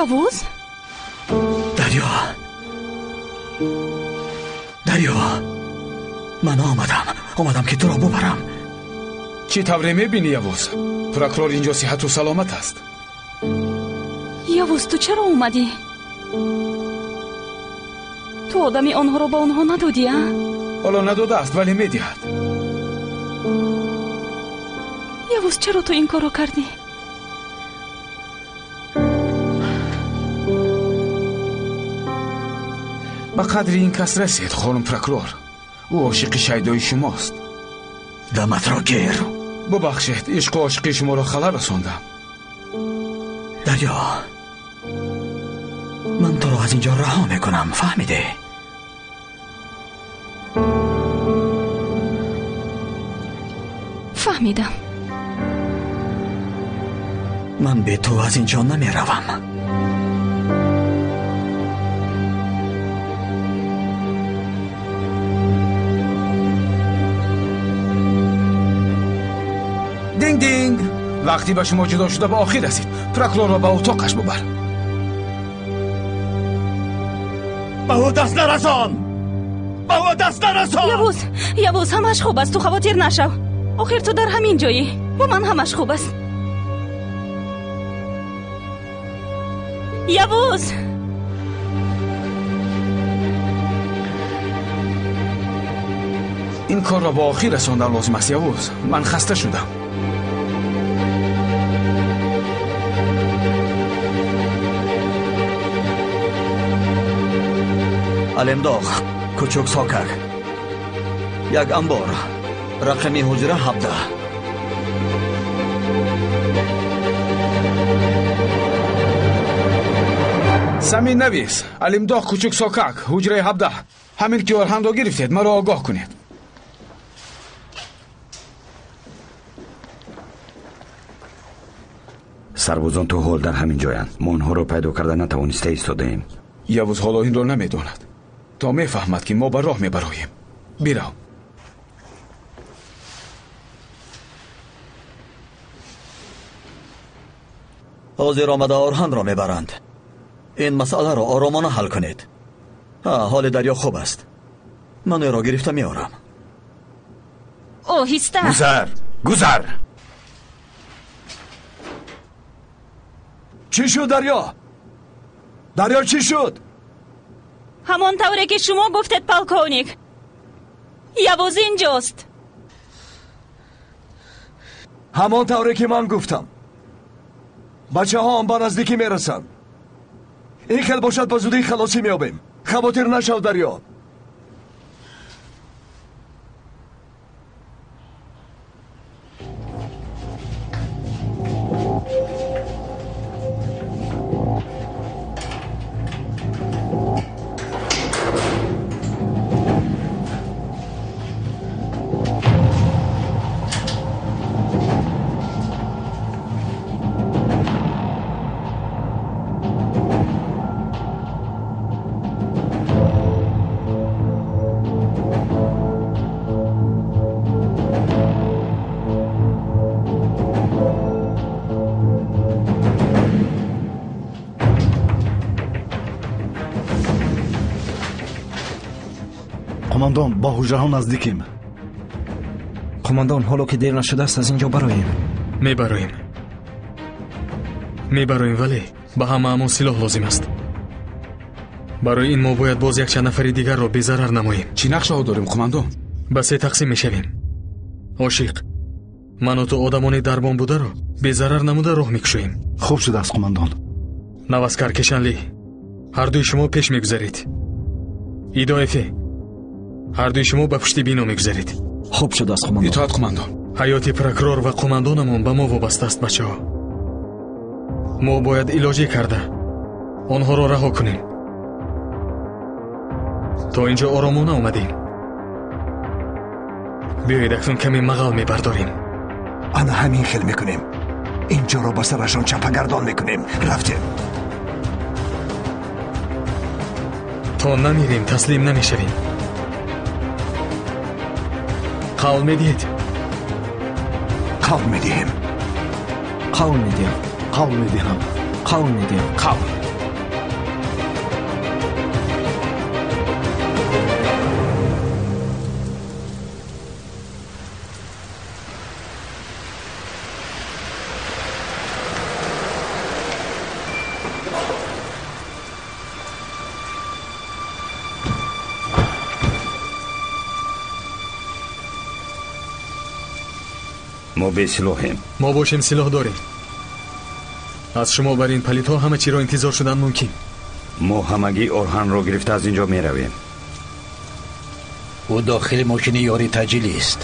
Явуз? Дарё, Дарё, ман омадам ки туро бубарам. Чӣ тавре мебинӣ, Явуз? Прокурор инҷо сиҳату саломат аст. Явуз, ту чаро омадӣ? Ту одами онҳоро ба онҳо надодӣ, а? Ҳоло надодааст, вале медиҳад. Явуз, чаро ту ин корро кардӣ? Ба қадри ин кас расед, хонум прокурор. Ӯ ошиқи шайдои шумост. Даматро гир. Бубахшед, ишқу ошиқи шуморо халал расондам. Дарё, ман туро аз инҷо раҳо мекунам, фаҳмидӣ? Фаҳмидам. Ман бе ту аз инҷо намеравам. Динг динг! Вақти ба шумо ҷудо шуда ба охир расид. Прокурорро ба утоқаш бубар. Ба ӯ даст нарасон! Ба ӯ даст нарасон! Явуз, Явуз, ҳамаш хуб аст, ту хавотир нашав. Охир ту дар ҳамин ҷоӣ. Бо ман ҳамаш хуб аст. Явуз! Ин корро ба охир расондан лозим аст, Явуз. Ман хаста шудам. Алемдоғ, Кучук Сокак, як анбор, рақами ҳуҷра 17. Самин навис, Алимдоғ, Кучук Сокак, ҳуҷраи 17. Ҳамин ки Орҳанро гирифтед, маро огоҳ кунед. Сарбозон то ҳол дар ҳамин ҷоянд. Мо онҳоро пайдо карда натавониста истодаем. Явуз ҳоло инро намедонад. То мефаҳмад, ки мо ба роҳ мебароем. Бирав. Ҳозир омада Орҳанро мебаранд. Ин масъаларо оромона ҳал кунед. Ҳоли Дарё хуб аст. Ман ӯро гирифта меорам. Оҳиста. Гузар, гузар. Чӣ шуд, Дарё? Дарё, чӣ шуд? Ҳамон тавре ки шумо гуфтед, полковник. Явуз инҷост. Ҳамон тавре ки ман гуфтам. Бачаҳоам ба наздикӣ мерасанд. Ин хел бошад, ба зудӣ халосӣ меёбем. Хавотир нашав, Дарё. Қумандон, ба ҳуҷраҳо наздикем. Қумандон, ҳоло ки дер нашудааст, аз инҷо бароем. Мебароем. Мебароем, вале ба ҳамаамон силоҳ лозим аст. Барои ин мо бояд боз якчанд нафари дигарро безарар намоем. Чӣ нақшаҳо дорем, қумандон? Ба се тақсим мешавем. Ошиқ, ману ту одамони дарбон бударо безарар намуда роҳ мекушоем. Хуб шудааст, қумандон. Наваскар, Кешанлӣ, ҳардуи шумо пеш мегузаред. Идоэфе, ҳардуи шумо ба пушти бино мегузаред. Хуб шудааст, қумандон. Итоат, қумандон. Ҳаёти прокурор ва қумандонамон ба мо вобаста аст, бачаҳо. Мо бояд илоҷе карда онҳоро раҳо кунем. То инҷо оромона омадем. Биёед акнун каме мағал мебардорем. Ана ҳамин хел мекунем. Инҷоро ба сарашон чапагардон мекунем. Рафтем. То намирем, таслим намешавем. Қавл медиҳед? Қавл медиҳем. Қавл медиҳам. Қавл медиҳам. Қавл медиҳам. Қавл. Мо бесилоҳем. Мо бошем, силоҳ дорем. Аз шумо бар ин палидҳо ҳама чиро интизор шудан мумкин. Мо ҳамагӣ Орҳанро гирифта аз ин ҷо меравем. Ӯ дохили мошини ёри таъҷилист.